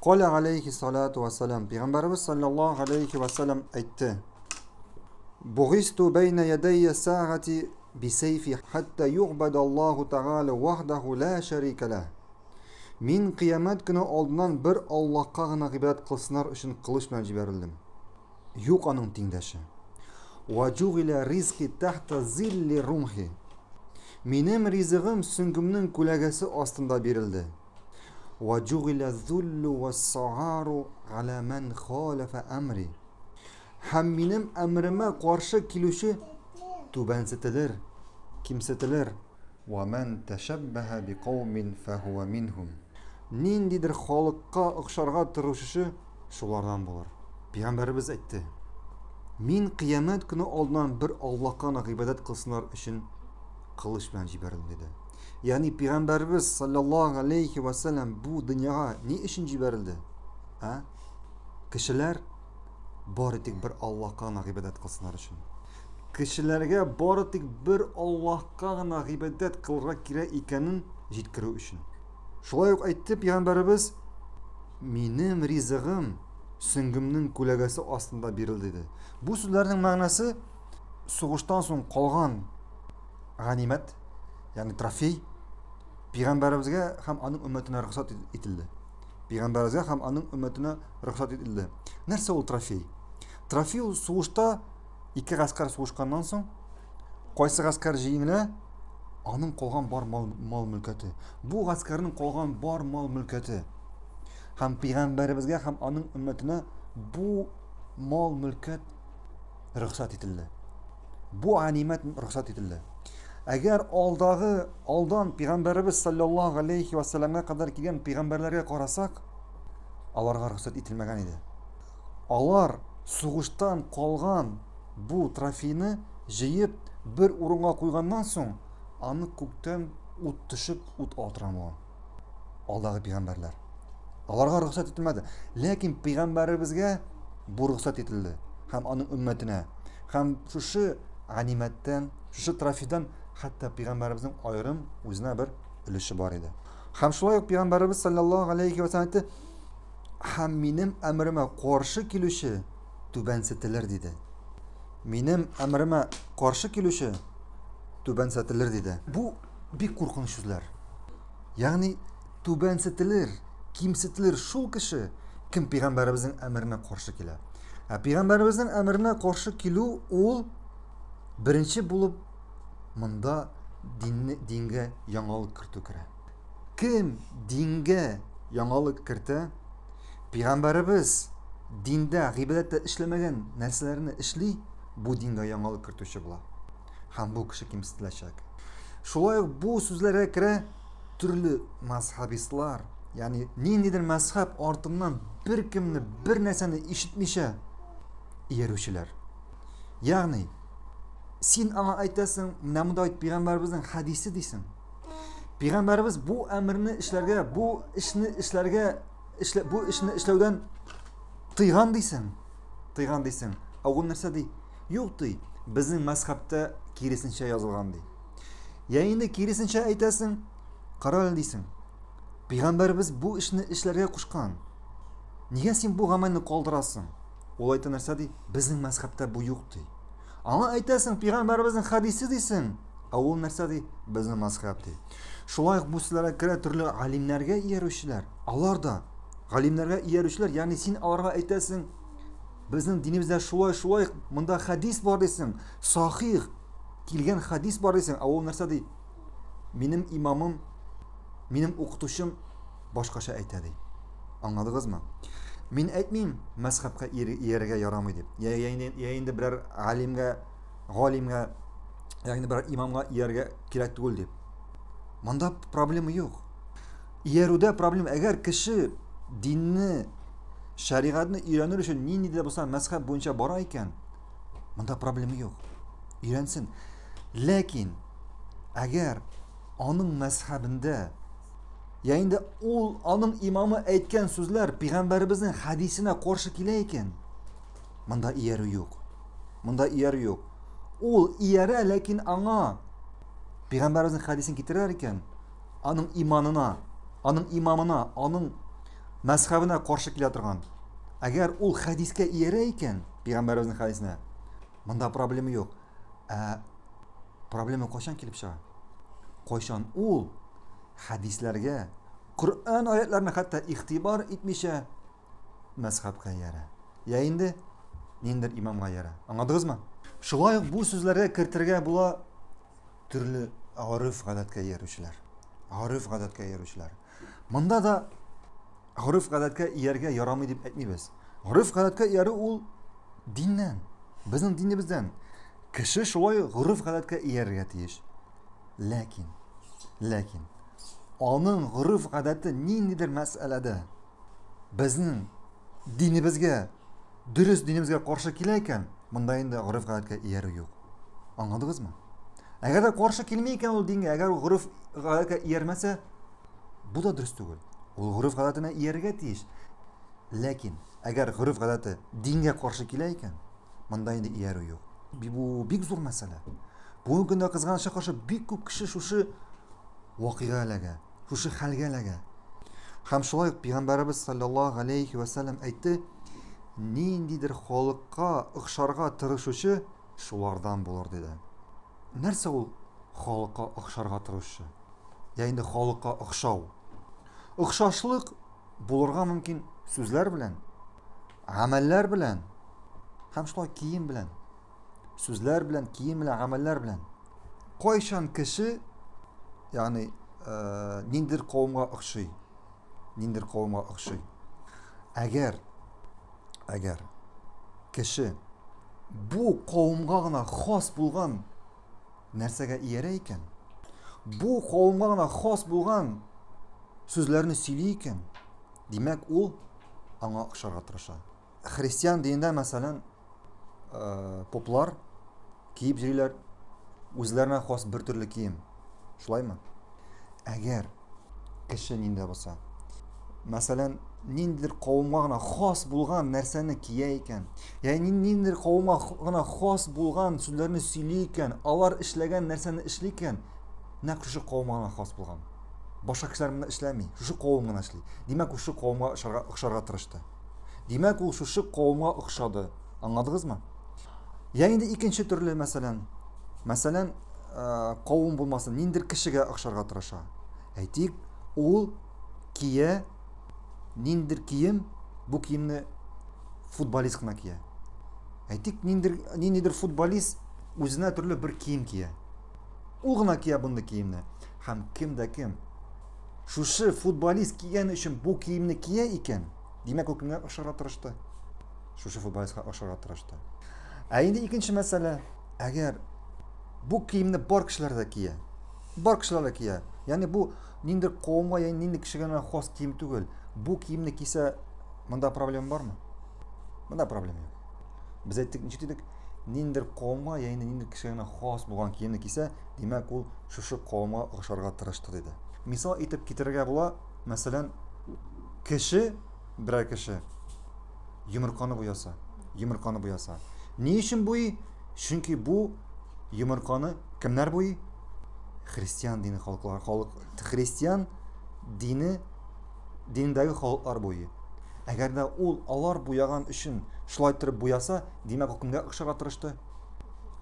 Каля алейхи салату вассалам. Пәйгамбәребез саллаллаһу алейхи вассалам әйтте. Бугисту бәйнә ядәйя сәгати бисәйфи хәтта югбада Аллаһу Тәгалә вахдаху ла шәрикә ләһ. Мин кыямәт көне алдыннан бер Аллаһка гына гыйбадәт кылсыннар өчен кылыч белән җибәрелдем. Юк аның тиңдәше. Ва җугиля ризки тахта зилли румхи. Минем ризыгым сөңгемнең күләгәсе астында бирелде. Ва җугиля зуллу вассагару аля ман халафа амри. Һәм минем әмеремә каршы килүче түбәнсетелер, кимсетелер. Ва ман тәшәббәһә бикаумин фәһүә минһум. Ниндидер халыкка охшарга тырышучы шулардан булыр. Пәйгамбәребез әйтте: Мин кыямәт көне алдыннан бер Аллаһка гына гыйбадәт кылсыннар өчен кылыч белән җибәрелдем, диде. Ягъни пәйгамбәребез саллаллаһу алейхи ва саллям бу дөньяга ни өчен җибәрелде? Ә? Кешеләр бары тик бер Аллаһка гына гыйбадәт кылсыннар өчен. Кешеләргә бары тик бер Аллаһка гына гыйбадәт кылырга кирәк икәнен җиткерү өчен. Шулай ук әйтте пәйгамбәребез, минем ризыгым сөңгемнең күләгәсе астында бирелде диде. Бу сүзләрнең мәгънәсе сугыштан соң калган ганимәт, ягъни трофей пәйгамбәребезгә һәм аның өммәтенә рөхсәт ителде. Пәйгамбәребезгә һәм аның өммәтенә рөхсәт ителде. Нәрсә ул трофей? Трофей ул сугышта ике гаскәр сугышканнан соң кайсы гаскәр җиңелә, аның калган бар мал, мал мөлкәте. Бу гаскәрнең калган бар мал мөлкәте. Һәм пәйгамбәребезгә һәм аның өммәтенә бу мал мөлкәт рөхсәт ителде. Бу ганимәт рөхсәт ителде. Әгәр алдагы алдан пәйгамбәребез саллаллаһу алейхи ва салламга кадәр килгән пәйгамбәрләргә карасак, аларга рөхсәт ителмәгән иде. Алар сугыштан калган бу трофейны җыеп бер урынга куйганнан соң, аны күктән ут төшеп, ут алдырган булган. Алдагы пәйгамбәрләр. Аларга рөхсәт ителмәде. Ләкин пәйгамбәребезгә бу рөхсәт ителде һәм аның өммәтенә. Һәм шушы ганимәттән, шушы трофейдан хәтта пәйгамбәребезнең аерым үзенә бер өлеше бар иде. Һәм шулай ук пәйгамбәребез саллаллаһу алейхи ва саллям әйтте, һәм минем әмеремә каршы килүче түбәнсетелер диде. Минем әмеремә каршы килүче түбәнсетелер диде. Бу бик куркыныч сүзләр. Ягъни түбәнсетелер, кимсетелер шул кеше, кем пәйгамбәребезнең әмеренә каршы килә. Ә пәйгамбәребезнең әмеренә каршы килү ул беренче булып монда динне дингә яңалык кертү керә. Кем дингә яңалык кертә, пәйгамбәребез диндә, гыйбадәттә эшләмәгән нәрсәләрне эшли, бу дингә яңалык кертүче була. Һәм бу кеше кимсетеләчәк. Шулай ук бу сүзләргә керә төрле мазхабистлар, ягъни ниндидер мазхаб артыннан беркемне, бер нәрсәне ишетмичә иярүчеләр. Ягъни син аңа әйтәсең, менә монда бит пәйгамбәребезнең хәдисе дисең. Пәйгамбәребез бу әмерне эшләргә, бу эшне эшләргә, эшлә, бу эшне эшләүдән тыйган дисең. Тыйган дисең. Ә ул нәрсә ди? Юк ди, безнең мәзхәбтә киресенчә язылган ди. Я инде киресенчә әйтәсең, кара әле дисең. Пәйгамбәребез бу эшне эшләргә кушкан. Нигә син бу гамәлне калдырасың? Ул әйтә нәрсә ди? Безнең мәзхәбтә бу юк ди. Аңа әйтәсең, пәйгамбәребезнең хәдисе дисең. Ә ул нәрсә ди? Безнең мәзхәб ди. Шулай ук бу сүзләргә керә төрле галимнәргә иярүчеләр. Алар да галимнәргә иярүчеләр, ягъни син аларга әйтәсең, Безнең динебездә шулай, шулай, монда хәдис бар дисең, сахих килгән хәдис бар дисең, ә ул нәрсә ди? Минем имамым, минем укытучым башкача әйтә ди. Аңладыгызмы? Мин әйтмим, мәзхәбкә иярергә ярамый дип. Я, я, инде, я инде берәр галимгә, галимгә, ягъни берәр имамга иярергә кирәк түгел дип. Монда проблема юк. Иярүдә проблема, әгәр кеше динне Шәригатьне өйрәнер өчен нинди дә булса мәзхәб буенча бара икән, монда проблема юк. Өйрәнсен. Ләкин әгәр аның мәзхәбендә я инде ул аның имамы әйткән сүзләр пәйгамбәребезнең хәдисенә каршы килә икән, монда иярү юк. Монда иярү юк. Ул иярә, ләкин аңа пәйгамбәребезнең хәдисен китерәр икән, аның иманына, аның имамына, аның мәзхәбенә каршы килә торган. Әгәр ул хәдискә иярә икән, пәйгамбәребезнең хәдисенә, монда проблема юк. Ә проблема кайчан килеп чыга? Кайчан ул хәдисләргә, Коръән аятларына хәтта игътибар итмичә мәзхәбкә иярә. Я инде ниндер имамга иярә. Аңладыгызмы? Шулай ук бу сүзләргә кертергә була төрле гореф гадәткә иярүчеләр. Гореф гадәткә иярүчеләр. Монда да гореф гадәткә ияргә ярамый дип әйтмибез. Гореф гадәткә иярү ул диннән, безнең динебездән. Кеше шулай гореф гадәткә иярергә тиеш. Ләкин, ләкин аның гореф гадәте ниндидер мәсьәләдә безнең динебезгә, дөрес динебезгә каршы килә икән, монда инде гореф гадәткә иярү юк. Аңладыгызмы? Әгәр дә каршы килми икән ул дингә, әгәр ул гореф гадәткә иярмәсә, бу да дөрес түгел. Ул гореф гадәтенә иярергә тиеш. Ләкин әгәр гореф гадәте дингә каршы килә икән, монда инде иярү юк. Бу бик зур мәсьәлә. Бүгенге көндә кызганычка каршы бик күп кеше шушы вакыйга эләгә, шушы хәлгә эләгә. Һәм шулай ук пәйгамбәребез саллаллаһу алейхи ва сәлләм әйтте, ниндидер халыкка охшарга тырышучы шулардан булыр диде. Нәрсә ул халыкка охшарга тырышучы? Я инде халыкка охшау. Охшашлык булырга мөмкин сүзләр белән, гамәлләр белән һәм шулай кием белән. Сүзләр белән, кием белән, гамәлләр белән. Кайчан кеше, ягъни э, ниндидер кавымга охшый, ниндидер кавымга охшый. Әгәр әгәр кеше бу кавымга гына хас булган нәрсәгә иярә икән, бу кавымга гына хас булган сүзләрне сөйли икән, димәк, ул аңа охшарга тырыша. Христиан динендә, мәсәлән, э, поплар киеп йөриләр үзләренә хас бер төрле кием. Шулаймы? Әгәр кеше нинди булса, мәсәлән, ниндидер кавымга гына хас булган нәрсәне кия икән, ягъни ниндидер кавымга гына хас булган сүзләрне сөйли икән, алар эшләгән нәрсәне эшли икән, нәкъ шушы кавымга гына хас булган. Башка кешеләр моны эшләми, шушы кавым гына эшли. Димәк, шушы кавымга охшарга, охшарга тырышты. Димәк, ул шушы кавымга охшады. Аңладыгызмы? Я инде икенче төрле, мәсәлән, мәсәлән, э, кавым булмасын, ниндер кешегә охшарга тырыша. Әйтик, ул кия ниндер кием, бу киемне футболист кына кия. Әйтик, ниндер, ниндидер футболист үзенә төрле бер кием кия. Ул гына кия мондый киемне. Һәм кем дә кем шушы футболист кигән өчен бу киемне кия икән, димәк, ул кемгә охшарга тырышты? Шушы футболистка охшарга тырышты. Ә инде икенче мәсьәлә, әгәр бу киемне бар кешеләр дә кия, бар кешеләр дә кия, ягъни бу ниндидер кавымга, ягъни нинди кешегә генә хас кием түгел, бу киемне кисә, монда проблема бармы? Монда проблема юк. Без әйттек, ничек дидек? Ниндидер кавымга, ягъни ниндидер кешегә генә хас булган киемне кисә, димәк, ул шушы кавымга охшарга тырышты диде. Мисал итеп китерергә була, мәсәлән, кеше, берәр кеше йомырканы буяса, йомырканы буяса. Ни өчен буй? Чөнки бу йомырканы кемнәр буй? Христиан дине халыклары, халык христиан дине динендәге халыклар буйы. Әгәр дә ул алар буяган өчен шулай торып буяса, димәк, ул кемгә охшарга тырышты?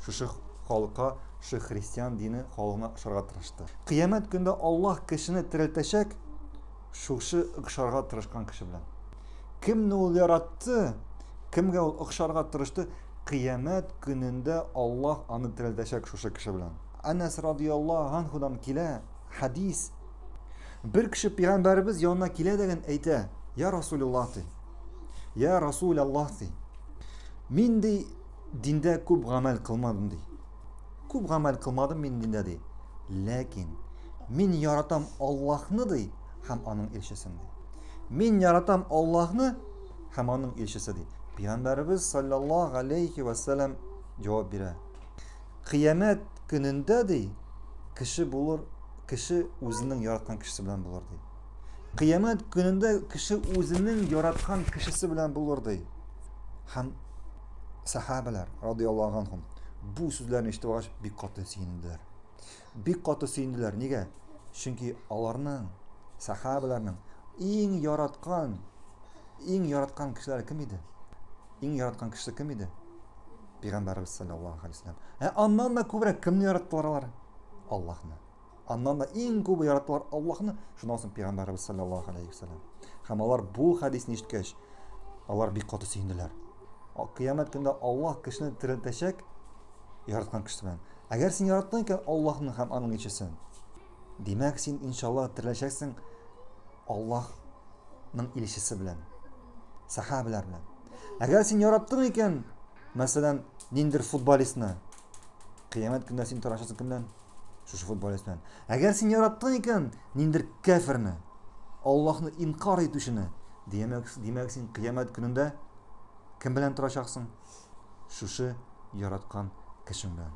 Шушы халыкка, шушы христиан дине халыгына охшарга тырышты. Кыямәт көндә Аллаһ кешене терелтәчәк шушы охшарга тырышкан кеше белән. Кемне ул яратты, кемгә ул охшарга тырышты, кыямәт көнендә Аллаһ аны терелтәчәк шушы кеше белән. Әнәс радияллаһу анһудан килә хадис. Бер кеше пәйгамбәребез янына килә дәген әйтә: "Я Расулуллаһ" ди. "Я Расулаллаһ" ди. Мин ди диндә күп гамәл кылмадым ди. Күп гамәл кылмадым мин диндә ди. Ләкин мин яратам Аллаһны ди һәм аның илчесен ди. Мин яратам Аллаһны һәм аның илчесе ди. Пәйгамбәребез саллаллаһу алейхи ва саллям җавап бирә. Кыямәт көнендә ди, кеше булыр, кеше үзенең яраткан кешесе белән булыр ди. Кыямәт көнендә кеше үзенең яраткан кешесе белән булыр ди. Һәм сахабалар радияллаһу анхум бу сүзләрне ишетеп алгач бик каты сөенделәр. Бик каты сөенделәр. Нигә? Чөнки аларның сахабаларның иң яраткан Иң яраткан кешеләре кем иде? Иң яраткан кешесе кем иде? Пәйгамбәребез саллаллаһу алейһи вәсәлләм. Ә аннан да күбрәк кемне яраттылар алар? Аллаһны. Аннан да иң күбе яраттылар Аллаһны, шуннан соң пәйгамбәребез саллаллаһу алейһи вәсәлләм. Һәм алар бу хәдисне ишеткәч, алар бик каты сөенделәр. Кыямәт көндә Аллаһ кешене терелтәчәк яраткан кешесе белән. Әгәр син яраттың икән Аллаһны һәм аның илчесен, димәк, син иншалла тереләчәксең Аллаһның илчесе белән, сахабалар белән. Әгәр син яраттың икән, мәсәлән, ниндер футболистны, кыямәт көндә син торачаксың кем белән? Шушы футболист белән. Әгәр син яраттың икән, ниндер кәфирне, Аллаһны инкар итүчене, димәк, димәк син кыямәт көнендә кем белән торачаксың? Шушы яраткан кешең белән.